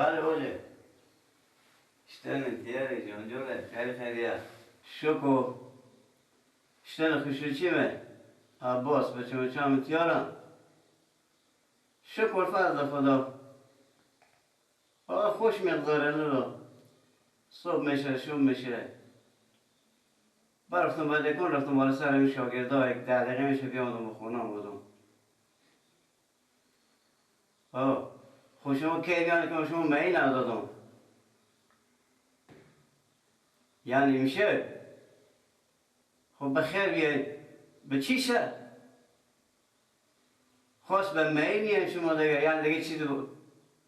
بله اوجه شتن دیاره جانجوله خیلی خیلیه شکو شتن خوشوچیمه عباس بچه بچه هم تیارم شکر فضل خدا آقا خوش مقداره لولو صبح میشه شب میشه برفتم بعد کن رفتم بالا سر این شاگردا یک 10 دقیقه میشه بیامدم به خونه بودم. آه خب شما کی بیان که شما می ندادم یعنی میشه خب بخیر بیاید به چی شه خواست به می میایم شما دیگه یعنی دیگه چیزی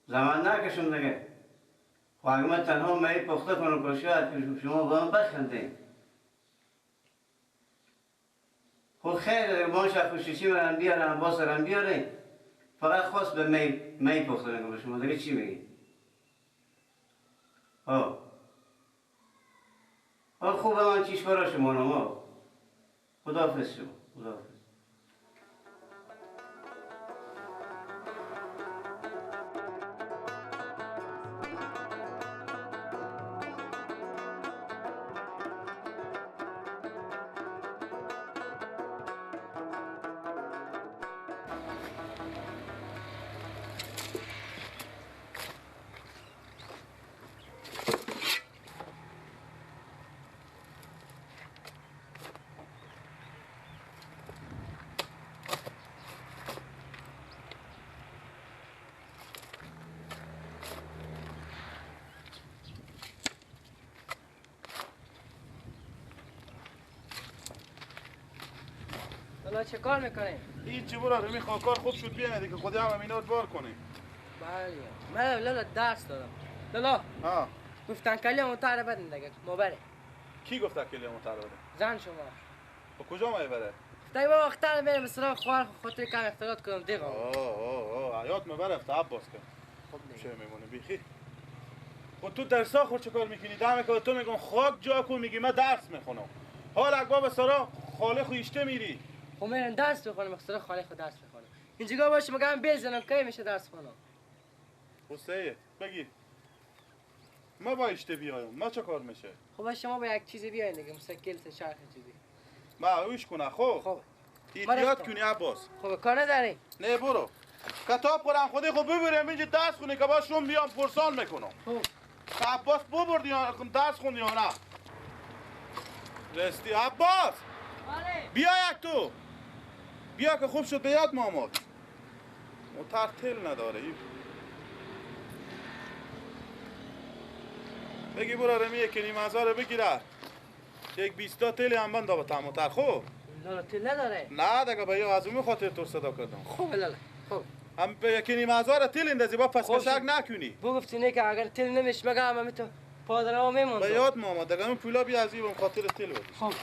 زمان نکشم دیگه. خب اگه من تنها می پخته کنم که شاید شما با من بخندیم. خب خیلی دیگه با شب برم بیارم باز برم بیاریم فقط خواست به می پخته میکنم شما دیگه چی میگی؟ آه آه خوب من چیش برا شما نما خداحافظ شما خداحافظ. چه کار میکنیم؟ هیچی برو میخوام کار خوب شد بیام دیگه خودی هم اینا رو بار کنیم. بله من لالا درس دادم. لالا ها گفتن کلی متر بدن دیگه ما بره. کی گفت کلی متر بده؟ زن شما. با کجا ما بره؟ گفت با وقتا بریم مثلا خوار خاطر کم اختلاط کنم دیگه. آه آه آه حیات مبره عباس که. خب دیگه چه میمونه بیخی. خب تو درسا خود چه کار میکنی؟ دم که تو میگم خاک جا کن میگی من درس میخونم. حال اگه سرا خاله خویشته میری. خب من درس بخونم اختصار خاله خود درس بخونم اینجا باشه مگم بزنم کی میشه درس خونم. حسین بگی ما با اشته بیایم ما چه کار میشه؟ خب شما با یک چیزی بیاین دیگه مسکل سه چرخ چیزی ما اوش کنه. خب احتیاط کنی عباس. خب کار نداری؟ نه برو کتاب قرآن خودی خب ببرم اینجا درس خونی که باشون بیام پرسان میکنم. خب عباس ببردی یا درس خوندی یا نه؟ رستی عباس بیا یک تو بیا که خوب شد به یاد ما آمد. موتر تل نداره. بگی برو رمی یک نیم هزار بگیره یک 20 تا تل هم بنده با موتر. خوب لالا تل نداره؟ نه دیگه به از اون خاطر تو صدا کردم. خوب لالا خوب هم به یک نیم هزار تل اندازی با پس کشک نکنی. بگفتی نه که اگر تل نمیش مگه هم تو پادرها میموند. به یاد ما آمد دیگه اون پولا بیا از این خاطر تل بده. خوب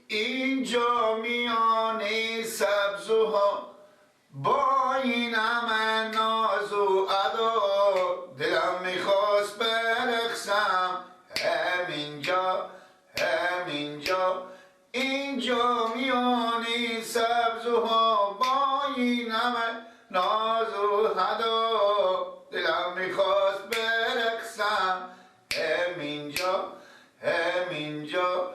اینجا میان سبزوها با این همه ناز و ادا دلم میخواست برقصم همینجا همینجا. اینجا میان سبزوها با این همه ناز و ادا دلم میخواست برقصم همینجا همینجا.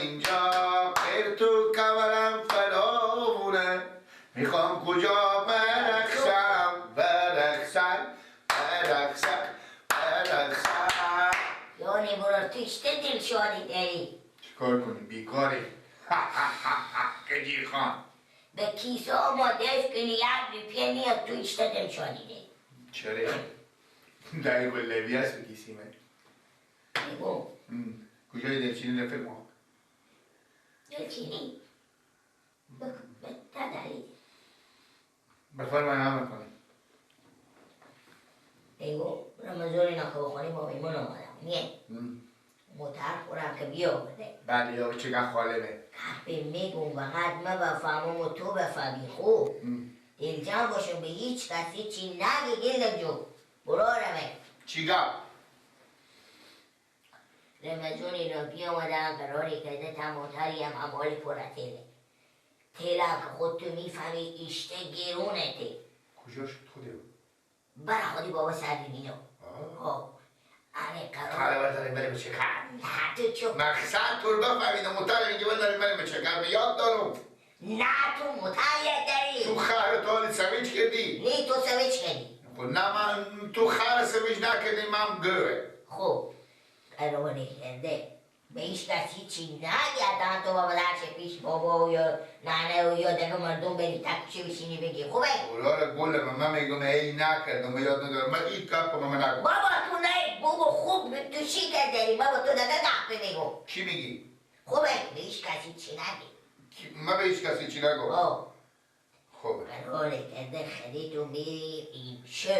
اینجا غیر تو کولم فراوونه، میخوام کجا برقصم برقصم برقصم برقصم. یعنی برو تو چه دلشادی داری؟ چیکار کنیم بیکاری. کجی خان به کیسه آمادهش کنی یک ریپیه میاد تو چه دلشادی داری؟ چرا؟ دقیق لوی هست به کیسیمه میگم کجای دلچینی رفیق ما؟ دلچینی؟ به تدری بفرمایید هم کنیم. بگو رمضان اینا که بخونیم با میمون آمدم نیه متر خورم که بیا آورده. بله یا چقدر خالمه به میگم فقط من بفهمم و تو بفهمی. خوب دلجمع باشم به هیچ کسی چی نگی گلدم جو برو رمه. چی گپ؟ رمضان اینا بیا آمدم قراری کرده تماتری هم همالی پر تیله تیله که خود تو میفهمی ایشته گرونه تی. کجا شد خودی؟ برا خودی بابا سرمینو. آره قرار داریم بریم به شکر. نه تو چو مقصد تو رو بفهمیدم مطلع میگه من داریم بریم به شکر به یاد دارم. نه تو مطلع داری. تو خر تو سویچ کردی. نه تو سویچ کردی. خب نه من تو خر سویچ نکردی من گوه. خب قراره کرده به هیچ کس هیچی نگردن تو بابا درش پیش بابا و یا ننه و یا دقیقه مردم بری تکوچه بشینی بگی خوبه؟ قرار گل من میگم ای نکردم یاد ندارم من این کپ من نگم. بابا تو نه بابا خوب تو چی کردی بابا تو دقیقه گپه میگم. چی میگی؟ خوبه به هیچ کس هیچی نگی. من به هیچ کس هیچی نگم. خوبه قراره کرده خرید و میری این شو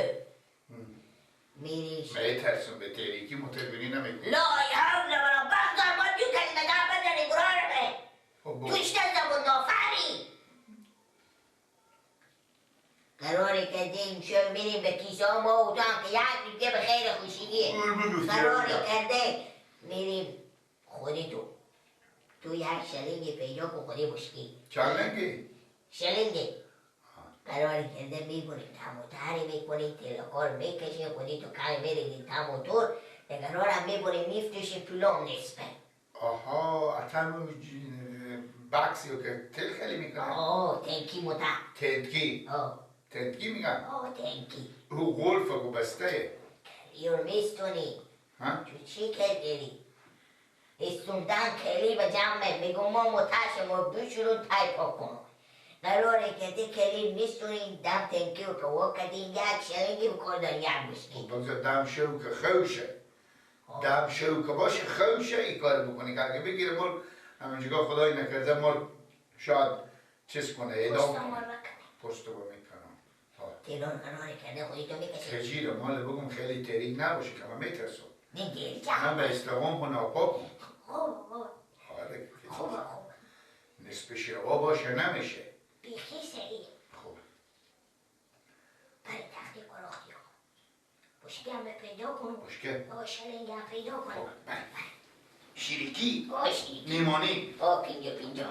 میری میترسم به تاریکی متبینی نمیکنی. لا حول ولا بغض ما تو کلمه در بزنی برارمه توش نزم و نافهمی. قراره کرده این شو میریم به کیسه ها ما و تو هم که یک دیگه به خیر خوشیگیه. قراره کرده میریم خودی تو تو یک شلنگی پیدا کن خودی مشکی. چند لنگی؟ شلنگی قراره کرده میبریم تموتری میکنیم تلکار میکشیم خودی تو کل میریم تموتور قرارم میبریم میفتشیم پولام نصفه. آها اتم بکسی رو که تل خیلی میکنه. آه تنکی متر تنکی. تنکی میگن. آه تنکی او قلف و بسته کلی رو میستونی. تو چی کردی؟ استوندن کلی به جمعه میگم ما متر شما بشورون تای پاک کنم. قراره که کلی میستونین دم تنکی رو که وا کردین یک شلنگی بکن داری یک بشکی. بگذار دم شو که خوشه دم شو که باشه خوشه ای کار بکنی که اگه بگیره مال همینجگاه خدایی نکرده مال شاید چیز کنه اعدام کنه پشت با میکنم. تیران قراره کرده خودی تو میکشی تجیره مال بگم خیلی تریک نباشه که من میترسم. نه من به استقام و ناپاک کن. خوب خوب نصف شبا باشه نمیشه بیخی سریع. خوب برای تختی قراختی کن بشکه هم پیدا کن. بشکه؟ آه شلنگ هم پیدا کن. خب بله شیریکی؟ آه شیریکی نیمانی؟ آه پینجا پینجا.